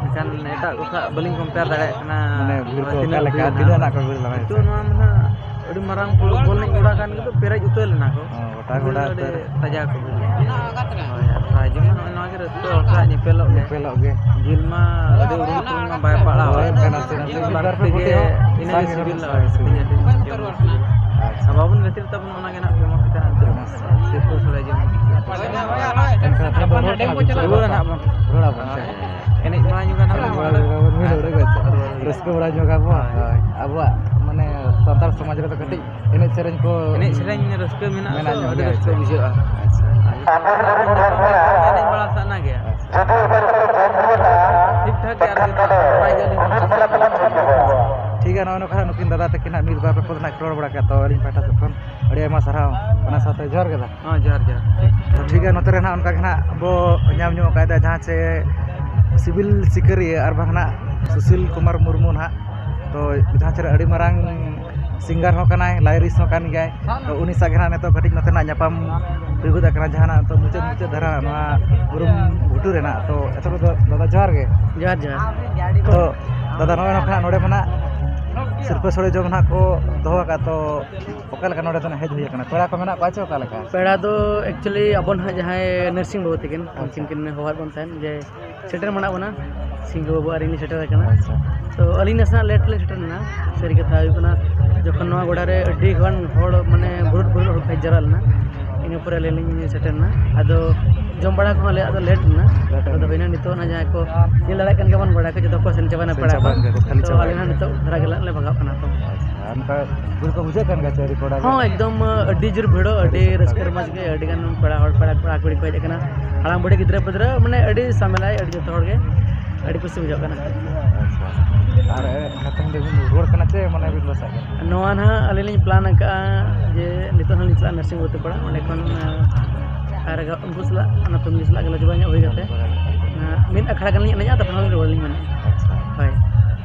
ᱮᱱᱠᱷᱟᱱ ᱮᱴᱟᱜ ᱠᱚ ᱥᱟᱶ ᱵᱟᱹᱞᱤᱧ compare ᱫᱟᱲᱮᱭᱟᱜ ᱠᱟᱱᱟ᱾ ᱢᱟᱱᱮ ᱵᱷᱤᱲ ᱠᱚ ᱛᱤᱱᱟᱹᱜ ᱚᱠᱟ ᱞᱮᱠᱟ, ᱵᱷᱤᱲ ᱛᱤᱱᱟᱹᱜ ᱱᱟᱜ? ᱱᱟᱜ ᱠᱚ ᱵᱷᱤᱲ ᱞᱮᱱᱟ, ᱦᱮᱸ ᱥᱮ? ᱱᱤᱛᱚᱜ ᱱᱚᱣᱟ ᱢᱟ ᱱᱟᱜ ᱟᱹᱰᱤ ᱢᱟᱨᱟᱝ ᱯᱷᱩᱴᱵᱚᱞ ᱮᱱᱮᱡ ᱜᱚᱰᱟ ᱠᱟᱱ ᱜᱮ, ᱛᱚ ᱯᱮᱨᱮᱡ ᱩᱛᱟᱹᱨ ᱞᱮᱱᱟ ᱠᱚ᱾ ᱦᱚᱸ, ᱜᱚᱴᱟ ᱵᱷᱤᱲ ᱜᱚᱰᱟ ᱫᱚ ᱟᱹᱰᱤ ᱛᱮ᱾ ᱠᱟᱡᱟᱠ ᱠᱚ ᱵᱷᱤᱲ ᱞᱮᱱᱟ᱾ ᱦᱳᱭ, ᱟᱨ prize ᱦᱚᱸ ᱱᱚᱜᱼᱚᱭ ᱱᱚᱣᱟ ᱜᱮ ᱨᱟᱹᱥᱠᱟᱹ ᱦᱚᱲ ᱥᱟᱞᱟᱜ ᱧᱮᱯᱮᱞᱚᱜ ᱜᱮ᱾ ᱧᱮᱯᱮᱞᱚᱜ ᱜᱮ᱾ ᱡᱤᱞ ᱢᱟ ᱟᱹᱰᱤ ᱩᱨᱩᱢ ᱩᱯᱨᱩᱢ ᱢᱟ ᱵᱟᱭ ᱯᱟᱲᱟᱜᱼᱟ᱾ ᱦᱳᱭ, ᱚᱱᱠᱟ ᱱᱟᱥᱮ ᱱᱟᱥᱮ ᱵᱟᱨ ᱢᱤᱫ ᱵᱟᱨ ᱯᱮ ᱛᱮᱜᱮ ᱜᱩᱴᱤ ᱦᱚᱸ ᱤᱱᱟᱹᱜᱮ ᱥᱟᱸᱜᱮ ᱦᱚᱲ ᱥᱤᱵᱤᱞᱟ᱾ ᱥᱟᱸᱜᱮ ᱥᱤᱵᱤᱞ᱾ ᱦᱟᱹᱴᱤᱧ ᱦᱟᱹᱴᱤᱧ ᱡᱚᱢ ᱥᱤᱵᱤᱞᱟ᱾ ᱟᱪᱪᱷᱟ᱾ ᱟᱨ ᱵᱟᱵᱚᱱ ᱜᱟᱛᱮ ᱞᱮᱫ ᱛᱟᱵᱚᱱ ᱚᱱᱟ ᱜᱮ ᱱᱟᱜ ᱯᱷᱮᱢᱟᱥ ᱠᱟᱱᱟ ᱱᱤᱛᱚᱜ᱾ ᱯᱷᱮᱢᱟᱥ᱾ ᱥᱤᱨᱯᱟᱹ ᱥᱚᱲᱮ ᱡᱚᱢ᱾ ᱮᱱᱠᱷᱟᱱ ᱟᱯᱮ ᱫᱚ ᱨᱩᱣᱟᱹᱲ ᱠᱟᱱᱟ ᱯᱮ? ᱨᱩᱣᱟᱹᱲ ᱟᱵᱚᱱ ᱥᱮ? ᱦᱳᱭ᱾ ᱮᱱᱮᱡ ᱵᱟᱲᱟ ᱧᱚᱜᱟ ᱱᱟᱜ ᱵᱚᱱ᱾ ᱨᱩᱣᱟᱹᱲ ᱟᱵᱚᱱ᱾ ᱨᱟᱹᱥᱠᱟᱹ ᱵᱟᱲᱟ ᱧᱚᱜ ᱟᱵᱚ᱾ ᱦᱳᱭ᱾ ᱦᱳᱭ᱾ ᱟᱵᱚᱣᱟᱜ ᱢᱟᱱᱮ ᱥᱟᱱᱛᱟᱲ ᱥᱚᱢᱟᱡᱽ ᱨᱮᱫᱚ ᱠᱟᱹᱴᱤᱡ ᱮᱱᱮᱡ ᱥᱮᱨᱮᱧ ᱠᱚ ᱮᱱᱮᱡ ᱥᱮᱨᱮᱧ ᱨᱟᱹᱥᱠᱟᱹ ᱢᱮᱱᱟᱜᱼᱟ ᱢᱮᱱᱟᱜ ᱛᱚ, ᱧᱚᱜ ᱟᱹᱰᱤ ᱜᱮᱭᱟ, ᱨᱟᱹᱥᱠᱟᱹ ᱟᱪᱪᱷᱟ᱾ ᱵᱩᱡᱷᱟᱹᱜᱼᱟ᱾ ᱟᱪᱪᱷᱟ᱾ ᱮᱱᱮᱡ ᱵᱟᱲᱟ ᱥᱟᱱᱟ ᱜᱮᱭᱟ᱾ ᱟᱪᱪᱷᱟ᱾ ᱴᱷᱤᱠ ᱴᱷᱟᱠ ᱜᱮ ᱟᱨᱠᱤ ᱱᱟᱯᱟᱭ ᱜᱮ ᱟᱹᱞᱤᱧ ᱦᱚᱸ᱾ ᱴᱷᱤᱠ ᱜᱮᱭᱟ, ᱱᱚᱜᱼᱚᱭ ᱱᱚᱝᱠᱟ ᱱᱩᱠᱤᱱ ᱫᱟᱫᱟ ᱛᱟᱹᱠᱤᱱ ᱦᱟᱸᱜ ᱢᱤᱫ ᱵᱟᱨ ᱯᱮ ᱯᱚᱫ ᱱᱟᱜ ᱨᱚᱲ ᱵᱟᱲᱟ ᱠᱮᱫ, ᱛᱚ ᱟᱹᱞᱤᱧ ᱯᱟᱦᱴᱟ ᱥᱮᱫ ᱠᱷᱚᱱ ᱟᱹᱰᱤ ᱟᱭᱢᱟ ᱥᱟᱨᱦᱟᱣ᱾ ᱚᱱᱟ ᱥᱟᱶᱛᱮ ᱡᱚᱦᱟᱨ ᱜᱮ ᱫᱟ᱾ ᱦᱮᱸ, ᱡᱚᱦᱟᱨ, ᱡᱚᱦᱟᱨ᱾ ᱴᱷᱤᱠ᱾ ᱛᱚ ᱴᱷᱤᱠ ᱜᱮᱭᱟ, ᱱᱚᱛᱮ ᱨᱮ ᱱᱟᱜ ᱚᱱᱠᱟ ᱜᱮ ᱱᱟᱜ ᱵᱚ ᱧᱟᱢ ᱧᱚᱜ ᱠᱟᱜ ᱫᱟ ᱡᱟᱦᱟᱸ ᱪᱮ ᱥᱤᱵᱤᱞ ᱥᱤᱠᱟᱹᱨᱤᱭᱟᱹ ᱟᱨ ᱵᱟᱝ ᱱᱟᱜ ᱥᱩᱥᱤᱞ ᱠᱩᱢᱟᱨ ᱢᱩᱨᱢᱩ ᱱᱟᱜ᱾ ᱛᱚ ᱡᱟᱦᱟᱸ ᱪᱮ ᱟᱹᱰᱤ ᱢᱟᱨᱟᱝ ᱥᱤᱝᱜᱟᱨ ᱦᱚᱸ ᱠᱟᱱᱟᱭ, ᱞᱟᱭᱨᱤᱥ ᱦᱚᱸ ᱠᱟᱱ ᱜᱮᱭᱟᱭ᱾ ᱛᱚ ᱩᱱᱤ ᱥᱟᱶ ᱜᱮ ᱱᱟᱜ ᱱᱤᱛᱚᱜ ᱠᱟᱹᱴᱤᱡ ᱱᱚᱛᱮᱱᱟᱜ ᱧᱟᱯᱟᱢ ᱦᱩᱭ ᱜᱚᱫ ᱟᱠᱟᱱᱟ, ᱡᱟᱦᱟᱱᱟᱜ ᱱᱤᱛᱚᱜ ᱢᱩᱪᱟᱹᱫ ᱢᱩᱪᱟᱹᱫ ᱫᱷᱟᱨᱟ ᱱᱚᱣᱟ ᱵᱩᱨᱩᱢ ᱜᱷᱩᱴᱩ ᱨᱮᱱᱟᱜ᱾ ᱛᱚ ᱮᱛᱚᱦᱚᱵ ᱫᱚ ᱫᱟᱫᱟ ᱡᱚᱦᱟᱨ ᱜᱮ᱾ ᱡᱚᱦᱟᱨ, ᱡᱚᱦᱟᱨ᱾ ᱛᱚ ᱫᱟᱫᱟ, ᱱᱚᱜᱼᱚᱭ ᱱᱚᱝᱠᱟ ᱱᱚᱰᱮ ᱢᱟ ᱱᱟᱜ ᱥᱤᱨᱯᱟᱹ ᱥᱳᱲᱮ ᱡᱚᱢ ᱱᱟᱜ ᱠᱚ ᱫᱚᱦᱚ ᱟᱠᱟᱫ, ᱛᱚ ᱚᱠᱟ ᱞᱮᱠᱟ ᱱᱚᱰᱮ ᱫᱚ ᱱᱟᱜ ᱦᱮᱡ ᱦᱩᱭ ᱟᱠᱟᱱᱟ? ᱯᱮᱲᱟ ᱠᱚ ᱢᱮᱱᱟᱜ ᱠᱚᱣᱟ ᱪᱮ ᱚᱠᱟ ᱞᱮᱠᱟ? ᱯᱮᱲᱟ ᱫᱚ actually ᱟᱵᱚ ᱱᱟᱦᱟᱜ ᱡᱟᱦᱟᱸᱭ ᱱᱟᱨᱥᱤᱝ ᱵᱟᱹᱵᱩ ᱛᱟᱹᱠᱤᱱ, ᱟᱪᱪᱷᱟ᱾ ᱩᱱᱠᱤᱱ ᱠᱤᱱ ᱦᱚᱦᱚᱣᱟᱫ ᱵᱚᱱ ᱛᱟᱦᱮᱸᱫ ᱡᱮ ᱥᱮᱴᱮᱨ ᱢᱮᱱᱟᱜ ᱵᱚᱱᱟ, ᱥᱤᱝᱦᱩ ᱵᱟᱹᱵᱩ ᱟᱨ ᱤᱧ ᱞᱮ ᱥᱮᱴᱮᱨ ᱟᱠᱟᱱᱟ᱾ ᱟᱪᱪᱷᱟ᱾ ᱛᱚ ᱟᱹᱞᱤᱧ ᱱᱟᱥᱮᱱᱟᱜ late ᱞᱤᱧ ᱥᱮᱴᱮᱨ ᱞᱮᱱᱟ᱾ ᱥᱟᱹᱨᱤ ᱠᱟᱛᱷᱟ ᱦᱩᱭᱩᱜ ᱠᱟᱱᱟ, ᱡᱚᱠᱷᱚᱱ ᱱᱚᱣᱟ ᱜᱚᱰᱟ ᱨᱮ ᱟᱹᱰᱤ ᱜᱟᱱ ᱦᱚᱲ, ᱢᱟᱱᱮ ᱵᱩᱨᱩᱫ ᱵᱩᱨᱩᱫ ᱦᱚᱲ ᱠᱚ ᱦᱮᱡ ᱡᱟᱣᱨᱟ ᱞᱮᱱᱟ, ᱤᱱᱟᱹ ᱯᱚᱨᱮ ᱟᱹᱞᱤᱧ ᱞᱤᱧ ᱥᱮᱴᱮᱨ ᱮᱱᱟ᱾ ᱟᱫᱚ ᱡᱚᱢ ᱵᱟᱲᱟ ᱠᱚᱦᱚᱸ ᱟᱞᱮᱭᱟᱜ ᱫᱚ late ᱮᱱᱟ᱾ Late ᱮᱱᱟ᱾ ᱟᱫᱚ ᱦᱩᱭᱱᱟ ᱱᱤᱛᱚᱜ ᱚᱱᱟ ᱡᱟᱦᱟᱸᱭ ᱠᱚ ᱧᱮᱞ ᱫᱟᱲᱮᱭᱟᱜ ᱠᱟᱱ ᱜᱮᱭᱟ ᱵᱚᱱ, ᱜᱚᱰᱟ ᱠᱚ ᱡᱚᱛᱚ ᱠᱚ ᱥᱮᱱ ᱪᱟᱵᱟᱭᱮᱱᱟ, ᱥᱮᱱ ᱯᱮᱲᱟ ᱠᱚ᱾ ᱪᱟᱵᱟᱭᱮᱱ ᱜᱮᱭᱟ ᱠᱚ, ᱠᱷᱟᱹᱞᱤ ᱛᱚ ᱪᱟᱵᱟᱭᱮᱱ ᱟᱞᱮ ᱦᱚᱸ ᱜᱮᱭᱟ᱾ ᱱᱤᱛᱚᱜ ᱫᱷᱟᱨᱟ ᱜᱮ ᱞᱮ ᱵᱷᱟᱜᱟᱜ ᱠᱟᱱᱟ ᱛᱚ᱾ ᱟᱪᱪᱷᱟ, ᱚᱱᱠᱟ ᱵᱷᱤᱲ ᱠᱚ ᱵᱩᱡᱷᱟᱹᱜ ᱠᱟᱱ ᱜᱮᱭᱟ ᱪᱮ ᱟᱹᱰᱤ ᱠᱚᱲᱟ ᱜᱮ? ᱦᱚᱸ, ᱮᱠᱫᱚᱢ, ᱟᱹᱰᱤ ᱡᱳᱨ ᱵᱷᱤᱲᱚᱜ, ᱟᱹᱰᱤ ᱟᱹᱰᱤ ᱡᱳᱨ ᱨᱟᱹᱥᱠᱟᱹ ᱵᱷᱤᱲᱚᱜ᱾ ᱨᱚᱢᱚᱡᱽ ᱜᱮ, ᱟᱹᱰᱤ ᱜᱟᱱ ᱯᱮᱲᱟ ᱦᱚᱲ, ᱯᱮᱲᱟ ᱠᱚᱲᱟ ᱠᱩᱲᱤ ᱠᱚ ᱦᱮᱡ ᱟᱠᱟᱱᱟ, ᱦᱟᱲᱟᱢ ᱵᱩᱲᱦᱤ ᱜᱤᱫᱽᱨᱟᱹ ᱯᱤᱫᱽᱨᱟᱹ, ᱢᱟᱱᱮ ᱟᱹᱰᱤ ᱥᱟᱢᱮᱞᱟᱭ, ᱟᱹᱰᱤ ᱡᱚᱛᱚ ᱦᱚᱲ ᱜᱮ ᱟᱹᱰᱤ ᱠᱩᱥᱤ ᱵᱩᱡᱷᱟᱹᱜ ᱠᱟᱱᱟ᱾ ᱟᱪᱪᱷᱟ, ᱟᱨ ᱮᱱᱠᱷᱟᱱ ᱛᱮᱦᱮᱧ ᱫᱚᱵᱤᱱ ᱨᱩᱣᱟᱹᱲ ᱠᱟᱱᱟ ᱪᱮ ᱢᱟᱱᱮ ᱵᱤᱱ ᱵᱟᱥᱟᱜ ᱠᱟᱱᱟ? ᱱᱚᱣᱟ ᱱᱟᱦᱟᱜ ᱟᱹᱞᱤᱧ ᱞᱤᱧ plan ᱟᱠᱟᱫᱼᱟ ᱡᱮ ᱱᱤᱛᱚᱜ ᱦᱟᱸᱜ ᱞᱤᱧ ᱪᱟᱞᱟᱜᱼᱟ ᱱᱟᱨᱥᱤᱝ ᱵᱟᱹᱵᱩ ᱛᱟᱠᱚ ᱚᱲᱟᱜ, ᱚᱸᱰᱮ ᱠᱷᱚᱱ, ᱟᱨ ᱩᱱᱠᱩ ᱥᱟᱞᱟᱜ, ᱚᱱᱟ family ᱥᱟᱞᱟᱜ ᱜᱟᱞᱚᱪ ᱵᱟᱲᱟ ᱧᱚᱜ ᱦᱩᱭ ᱠᱟᱛᱮ, ᱢᱤᱫ ᱟᱠᱷᱲᱟ ᱜᱟᱱ ᱞᱤᱧ ᱮᱱᱮᱡᱼᱟ, ᱛᱟᱨᱯᱚᱨᱮ ᱦᱟᱸᱜ ᱞᱤᱧ ᱨᱩᱣᱟᱹᱲ ᱞᱤᱧ ᱢᱮᱱᱮᱫᱼᱟ᱾ ᱟᱪᱪᱷᱟ᱾ ᱦᱳᱭ᱾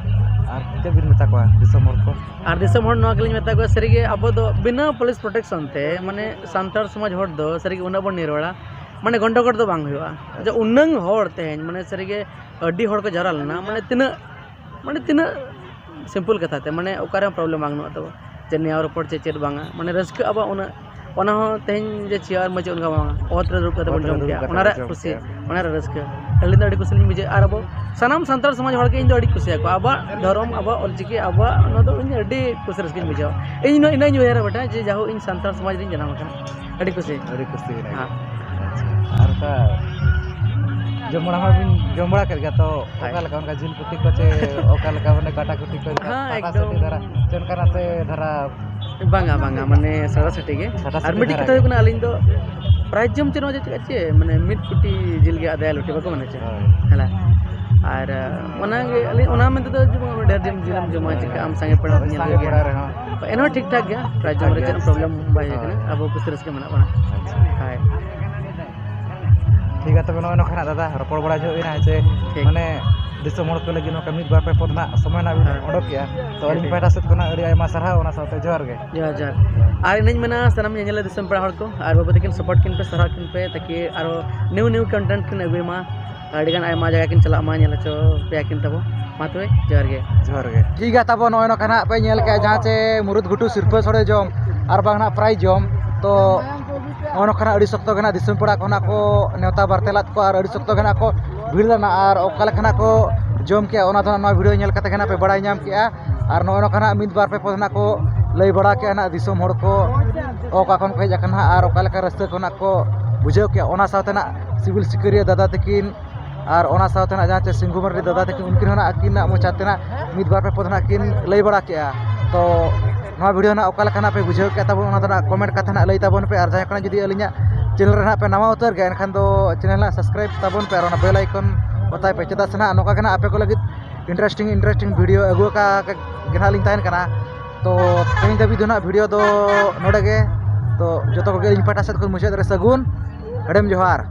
ᱟᱨ ᱪᱮᱫ ᱵᱤᱱ ᱢᱮᱛᱟ ᱠᱚᱣᱟ ᱫᱤᱥᱚᱢ ᱦᱚᱲ ᱠᱚ? ᱟᱨ ᱫᱤᱥᱚᱢ ᱦᱚᱲ ᱱᱚᱣᱟ ᱜᱮᱞᱤᱧ ᱢᱮᱛᱟ ᱠᱚᱣᱟ, ᱥᱟᱹᱨᱤᱜᱮ ᱟᱵᱚ ᱫᱚ ᱵᱤᱱᱟᱹ police protection ᱛᱮ, ᱢᱟᱱᱮ ᱥᱟᱱᱛᱟᱲ ᱥᱚᱢᱟᱡᱽ ᱦᱚᱲ ᱫᱚ ᱥᱟᱹᱨᱤᱜᱮ ᱩᱱᱟᱹᱜ ᱵᱚᱱ ᱱᱤᱨᱚᱲᱟ, ᱢᱟᱱᱮ ᱜᱚᱱᱰᱚᱜᱚᱲ ᱫᱚ ᱵᱟᱝ ᱦᱩᱭᱩᱜᱼᱟ᱾ ᱡᱮ ᱩᱱᱟᱹᱝ ᱦᱚᱲ ᱛᱮᱦᱮᱧ, ᱢᱟᱱᱮ ᱥᱟᱹᱨᱤᱜᱮ ᱟᱹᱰᱤ ᱦᱚᱲ ᱠᱚ ᱡᱟᱣᱨᱟ ᱞᱮᱱᱟ, ᱢᱟᱱᱮ ᱛᱤᱱᱟᱹᱜ, ᱢᱟᱱᱮ ᱛᱤᱱᱟᱹᱜ simple ᱠᱟᱛᱷᱟ ᱛᱮ, ᱢᱟᱱᱮ ᱚᱠᱟᱨᱮ ᱦᱚᱸ problem ᱵᱟᱝ ᱱᱩᱜᱼᱟ ᱛᱟᱵᱚ, ᱡᱮ ᱱᱮᱭᱟᱣ ᱨᱚᱯᱚᱲ ᱪᱮ ᱪᱮᱫ ᱵᱟᱝᱟ, ᱢᱟᱱᱮ ᱨᱟᱹᱥᱠᱟᱹ ᱟᱵᱚ ᱩᱱᱟᱹᱜ ᱚᱱᱟ ᱦᱚᱸ ᱛᱮᱦᱮᱧ ᱡᱮ ᱪᱮᱭᱟᱨ ᱢᱟᱹᱪᱤ ᱚᱱᱠᱟ ᱵᱟᱝ, ᱚᱛ ᱨᱮ ᱫᱩᱲᱩᱵ ᱠᱟᱛᱮ ᱵᱚᱱ ᱚᱛ ᱨᱮ ᱡᱚᱢ ᱫᱩᱲᱩᱵ ᱠᱮᱭᱟ, ᱠᱟᱛᱮ ᱚᱱᱟ ᱵᱚᱱ ᱨᱮᱭᱟᱜ ᱡᱚᱢ ᱠᱩᱥᱤ, ᱠᱮᱭᱟ᱾ ᱚᱱᱟ ᱨᱮᱭᱟᱜ ᱨᱟᱹᱥᱠᱟᱹ, ᱟᱹᱞᱤᱧ ᱫᱚ ᱟᱹᱰᱤ ᱠᱩᱥᱤ ᱞᱤᱧ ᱵᱩᱡᱷᱟᱹᱣᱟ᱾ ᱟᱨ ᱟᱵᱚ ᱥᱟᱱᱟᱢ ᱥᱟᱱᱛᱟᱲ ᱥᱚᱢᱟᱡᱽ ᱦᱚᱲ ᱜᱮ ᱤᱧ ᱫᱚ ᱟᱹᱰᱤ ᱠᱩᱥᱤᱭᱟᱠᱚᱣᱟ, ᱟᱵᱚᱣᱟᱜ ᱫᱷᱚᱨᱚᱢ, ᱟᱵᱚᱣᱟᱜ ᱚᱞᱪᱤᱠᱤ, ᱟᱵᱚᱣᱟᱜ ᱱᱚᱣᱟ ᱫᱚ ᱤᱧ ᱟᱹᱰᱤ ᱠᱩᱥᱤ ᱨᱟᱹᱥᱠᱟᱹᱧ ᱵᱩᱡᱷᱟᱹᱣᱟ᱾ ᱤᱧ ᱱᱚ-, ᱤᱱᱟᱹᱧ ᱩᱭᱦᱟᱹᱨᱟ ᱵᱮᱴᱟ ᱡᱮ ᱡᱟᱦᱳ ᱤᱧ ᱥᱟᱱᱛᱟᱲ ᱥᱚᱢᱟᱡᱽ ᱨᱤᱧ ᱡᱟᱱᱟᱢ ᱟᱠᱟᱱᱟ, ᱟᱹᱰᱤ ᱠᱩᱥᱤ᱾ ᱟᱹᱰᱤ ᱠᱩᱥᱤ ᱦᱮᱱᱟᱜ ᱦᱮᱸ᱾ ᱜᱮᱭᱟ᱾ ᱟᱪᱪᱷᱟ᱾ ᱟᱨ ᱚᱱᱠᱟ ᱡᱚᱢ ᱵᱟᱲᱟ ᱢᱟᱵᱤᱱ ᱡᱚᱢ ᱵᱟᱲᱟ ᱠᱮᱫ ᱜᱮᱭᱟ, ᱛᱚ ᱦᱳᱭ᱾ ᱚᱠᱟ ᱞᱮᱠᱟ ᱚᱱᱠᱟ ᱡᱤᱞ ᱠᱩᱴᱤ ᱠᱚ ᱪᱮ ᱚᱠᱟ ᱞᱮᱠᱟ ᱢᱟᱱᱮ ᱠᱟᱴᱟ ᱠᱩᱴᱤ ᱠᱚ ᱦᱮᱸ, ᱯᱟᱴᱟ ᱮᱠᱫᱚᱢ᱾ ᱥᱟᱹᱴᱤ ᱫᱷᱟᱨᱟ ᱪᱮ ᱚᱱᱠᱟᱱᱟᱜ ᱥᱮ ᱫᱷᱟᱨᱟ? ᱵᱟᱝᱟ, ᱵᱟᱝᱟ, ᱢᱟᱱᱮ ᱥᱟᱫᱟ ᱥᱟᱹᱴᱤ ᱜᱮ᱾ ᱥᱟᱫᱟ ᱟᱨ ᱥᱟᱹᱴᱤ ᱢᱤᱫᱴᱤᱡ ᱫᱷᱟᱨᱟ ᱠᱟᱛᱷᱟ ᱜᱮ᱾ ᱦᱩᱭᱩᱜ ᱠᱟᱱᱟ, ᱟᱹᱞᱤᱧ ᱫᱚ ᱯᱨᱟᱭᱤᱡᱽ ᱡᱚᱢ ᱪᱮᱫ ᱦᱚᱸ ᱪᱮᱫ ᱪᱮ, ᱢᱟᱱᱮ ᱢᱤᱫ ᱠᱩᱴᱤ ᱡᱤᱞ ᱜᱮ ᱟᱫᱟᱭ ᱞᱩᱴᱤ, ᱵᱟᱠᱚ ᱢᱮᱱᱟ ᱪᱮ? ᱦᱳᱭ᱾ ᱦᱮᱞᱟ᱾ ᱟᱨ ᱚᱱᱟᱜᱮ ᱟᱹᱞᱤᱧ ᱚᱱᱟ ᱢᱮᱱᱛᱮ ᱫᱚ ᱡᱮ ᱵᱟᱝ ᱰᱷᱮᱨ ᱡᱤᱞ, ᱡᱤᱞᱮᱢ ᱡᱚᱢᱟ, ᱦᱳᱭ, ᱪᱤᱠᱟᱹ ᱦᱳᱭ᱾ ᱟᱢ ᱥᱟᱸᱜᱮ ᱯᱮᱲᱟ ᱦᱚᱲ ᱦᱳᱭ, ᱧᱮᱞ ᱥᱟᱸᱜᱮ ᱦᱩᱭᱩᱜ ᱯᱮᱲᱟ ᱜᱮᱭᱟ᱾ ᱨᱮᱦᱚᱸ᱾ ᱮᱱᱦᱚᱸ ᱴᱷᱤᱠ ᱴᱷᱟᱠ ᱜᱮᱭᱟ, ᱯᱨᱟᱭᱤᱡᱽ ᱡᱚᱢ ᱴᱷᱤᱠ ᱨᱮ ᱜᱮᱭᱟ᱾ ᱪᱮᱫ ᱦᱚᱸ ᱯᱨᱚᱵᱞᱮᱢ ᱵᱟᱭ ᱦᱩᱭᱩᱜ ᱠᱟᱱᱟ, ᱟᱪᱪᱷᱟ᱾ ᱟᱵᱚ ᱠᱩᱥᱤ ᱨᱟᱹᱥᱠᱟᱹ ᱢᱮᱱᱟᱜ ᱵᱚᱱᱟ᱾ ᱟᱪᱪᱷᱟ᱾ ᱦᱳᱭ᱾ ᱴᱷᱤᱠ ᱜᱮᱭᱟ, ᱛᱚᱵᱮ ᱱᱚᱜᱼᱚᱭ ᱱᱚᱝᱠᱟ ᱱᱟᱜ ᱫᱟᱫᱟ ᱨᱚᱯᱚᱲ ᱵᱟᱲᱟ ᱡᱚᱦᱚᱜ ᱦᱩᱭᱱᱟ, ᱦᱮᱸ ᱪᱮ? ᱴᱷᱤᱠ᱾ ᱢᱟᱱᱮ ᱫᱤᱥᱚᱢ ᱦᱚᱲ ᱠᱚ ᱞᱟᱹᱜᱤᱫ ᱱᱚᱝᱠᱟ ᱢᱤᱫ ᱵᱟᱨ ᱯᱮ ᱯᱚᱫ ᱱᱟᱜ ᱥᱚᱢᱚᱭ ᱱᱟᱜ ᱵᱤᱱ ᱦᱮᱸ᱾ ᱚᱰᱚᱠ ᱠᱮᱜᱼᱟ, ᱛᱚ ᱟᱹᱞᱤᱧ ᱴᱷᱤᱠ᱾ ᱯᱟᱦᱴᱟ ᱥᱮᱫ ᱠᱷᱚᱱᱟᱜ ᱟᱹᱰᱤ ᱟᱭᱢᱟ ᱥᱟᱨᱦᱟᱣ, ᱚᱱᱟ ᱥᱟᱶᱛᱮ ᱡᱚᱦᱟᱨ ᱜᱮ᱾ ᱡᱚᱦᱟᱨ, ᱡᱚᱦᱟᱨ᱾ ᱟᱨ ᱤᱧᱤᱧ ᱢᱮᱱᱟ, ᱥᱟᱱᱟᱢ ᱧᱮᱧᱮᱞ ᱫᱤᱥᱚᱢ ᱯᱮᱲᱟ ᱦᱚᱲ ᱠᱚ ᱟᱨ ᱵᱟᱹᱵᱩ ᱛᱟᱹᱠᱤᱱ support ᱠᱤᱱ ᱯᱮ, ᱥᱟᱨᱦᱟᱣ ᱠᱤᱱ ᱯᱮ, ᱛᱟᱠᱤ ᱟᱨᱚ new new content ᱠᱤᱱ ᱟᱹᱜᱩᱭ ᱢᱟ, ᱟᱹᱰᱤᱜᱟᱱ ᱟᱭᱢᱟ ᱡᱟᱭᱜᱟ ᱠᱤᱱ ᱪᱟᱞᱟᱜ ᱢᱟ, ᱧᱮᱞ ᱦᱚᱪᱚ ᱯᱮᱭᱟ ᱠᱤᱱ ᱛᱟᱵᱚ᱾ ᱢᱟ ᱛᱚᱵᱮ, ᱡᱚᱦᱟᱨ ᱜᱮ᱾ ᱡᱚᱦᱟᱨ ᱜᱮ᱾ ᱴᱷᱤᱠ ᱜᱮᱭᱟ, ᱛᱟᱵᱚ ᱱᱚᱜᱼᱚᱭ ᱱᱚᱝᱠᱟ ᱱᱟᱜ ᱯᱮ ᱧᱮᱞ ᱠᱮᱜᱼᱟ, ᱡᱟᱦᱟᱸ ᱪᱮ ᱢᱩᱨᱩᱫ ᱜᱷᱩᱴᱩ ᱥᱤᱨᱯᱟᱹ ᱥᱚᱲᱮ ᱡᱚᱢ ᱟᱨ ᱵᱟᱝ ᱱᱟᱜ ᱯᱨᱟᱭᱤᱡᱽ ᱡᱚᱢ, ᱛᱚ ᱱᱚᱜᱼᱚᱭ ᱱᱚᱝᱠᱟ ᱱᱟᱜ ᱟᱹᱰᱤ ᱥᱚᱠᱛᱚ ᱜᱮ ᱱᱟᱜ ᱫᱤᱥᱚᱢ ᱯᱮᱲᱟ ᱠᱚ ᱱᱟᱜ ᱠᱚ ᱱᱮᱣᱛᱟ ᱵᱟᱨᱛᱮ ᱞᱮᱫ ᱠᱚᱣᱟ ᱟᱨ ᱟᱹᱰᱤ ᱥᱚᱠᱛᱚ ᱜᱮ ᱱᱟᱜ ᱠᱚ ᱵᱷᱤᱲ ᱞᱮᱱᱟ ᱟᱨ ᱚᱠᱟ ᱞᱮᱠᱟ ᱱᱟᱜ ᱠᱚ ᱡᱚᱢ ᱠᱮᱜᱼᱟ, ᱚᱱᱟ ᱫᱚ ᱱᱟᱜ ᱱᱚᱣᱟ video ᱧᱮᱞ ᱠᱟᱛᱮ ᱜᱮ ᱱᱟᱜ ᱯᱮ ᱵᱟᱲᱟᱭ ᱧᱟᱢ ᱠᱮᱜᱼᱟ᱾ ᱟᱨ ᱱᱚᱜᱼᱚᱭ ᱱᱚᱝᱠᱟ ᱱᱟᱜ ᱢᱤᱫ ᱵᱟᱨ ᱯᱮ ᱯᱚᱫ ᱱᱟᱜ ᱠᱚ ᱞᱟᱹᱭ ᱵᱟᱲᱟ ᱠᱮᱜᱼᱟ ᱱᱟᱜ ᱫᱤᱥᱚᱢ ᱦᱚᱲ ᱠᱚ ᱚᱠᱟ ᱠᱷᱚᱱ ᱠᱚ ᱦᱮᱡ ᱟᱠᱟᱱᱟ ᱟᱨ ᱚᱠᱟ ᱞᱮᱠᱟ ᱨᱟᱹᱥᱠᱟᱹ ᱠᱚ ᱱᱟᱜ ᱠᱚ ᱵᱩᱡᱷᱟᱹᱣ ᱠᱮᱜᱼᱟ, ᱚᱱᱟ ᱥᱟᱶᱛᱮ ᱱᱟᱜ ᱥᱤᱵᱤᱞ ᱥᱤᱠᱟᱹᱨᱤᱭᱟᱹ ᱫᱟᱫᱟ ᱛᱟᱹᱠᱤᱱ ᱟᱨ ᱚᱱᱟ ᱥᱟᱶᱛᱮ ᱱᱟᱜ ᱡᱟᱦᱟᱸ ᱪᱮ ᱥᱤᱝᱜᱩ ᱢᱟᱨᱰᱤ ᱫᱟᱫᱟ ᱛᱟᱹᱠᱤᱱ, ᱩᱱᱠᱤᱱ ᱦᱚᱸ ᱱᱟᱜ ᱟᱹᱠᱤᱱᱟᱜ ᱢᱚᱪᱟ ᱛᱮ ᱱᱟᱜ ᱢᱤᱫ ᱵᱟᱨ ᱯᱮ ᱯᱚᱫ ᱱᱟᱜ ᱠᱤᱱ ᱞᱟᱹᱭ ᱵᱟᱲᱟ ᱠᱮᱜᱼᱟ᱾ ᱛᱚ ᱱᱚᱣᱟ video ᱱᱟᱜ ᱚᱠᱟ ᱞᱮᱠᱟ ᱱᱟᱜ ᱯᱮ ᱵᱩᱡᱷᱟᱹᱣ ᱠᱮᱜᱼᱟ ᱛᱟᱵᱚᱱ, ᱚᱱᱟ ᱫᱚ ᱱᱟᱜ comment ᱠᱟᱛᱮ ᱱᱟᱜ ᱞᱟᱹᱭ ᱛᱟᱵᱚᱱ ᱯᱮ᱾ ᱟᱨ ᱡᱟᱦᱟᱸᱭ ᱠᱚ ᱱᱟᱜ ᱡᱩᱫᱤ ᱟᱹᱞᱤᱧᱟᱜ channel ᱨᱮ ᱱᱟᱜ ᱯᱮ ᱱᱟᱣᱟ ᱩᱛᱟᱹᱨ ᱜᱮᱭᱟ, ᱮᱱᱠᱷᱟᱱ ᱫᱚ channel ᱱᱟᱜ subscribe ᱛᱟᱵᱚᱱ ᱯᱮ ᱟᱨ ᱚᱱᱟ bell icon ᱚᱛᱟᱭ ᱯᱮ, ᱪᱮᱫᱟᱜ ᱥᱮ ᱱᱟᱜ ᱱᱚᱝᱠᱟ ᱜᱮ ᱱᱟᱜ ᱟᱯᱮ ᱠᱚ ᱞᱟᱹᱜᱤᱫ interesting interesting video ᱟᱹᱜᱩ ᱟᱠᱟ ᱜᱮ ᱱᱟᱜ ᱞᱤᱧ ᱛᱟᱦᱮᱱ ᱠᱟᱱᱟ᱾ ᱛᱚ ᱛᱮᱦᱮᱧ ᱫᱷᱟᱹᱵᱤᱡ ᱫᱚ ᱱᱟᱜ video ᱫᱚ ᱱᱚᱰᱮ ᱜᱮ᱾ ᱛᱚ ᱡᱚᱛᱚ ᱠᱚᱜᱮ ᱤᱧ ᱯᱟᱦᱴᱟ ᱥᱮᱫ ᱠᱷᱚᱱ ᱢᱩᱪᱟᱹᱫ ᱨᱮ ᱥᱟᱹᱜᱩᱱ ᱦᱮᱲᱮᱢ ᱡᱚᱦᱟᱨ᱾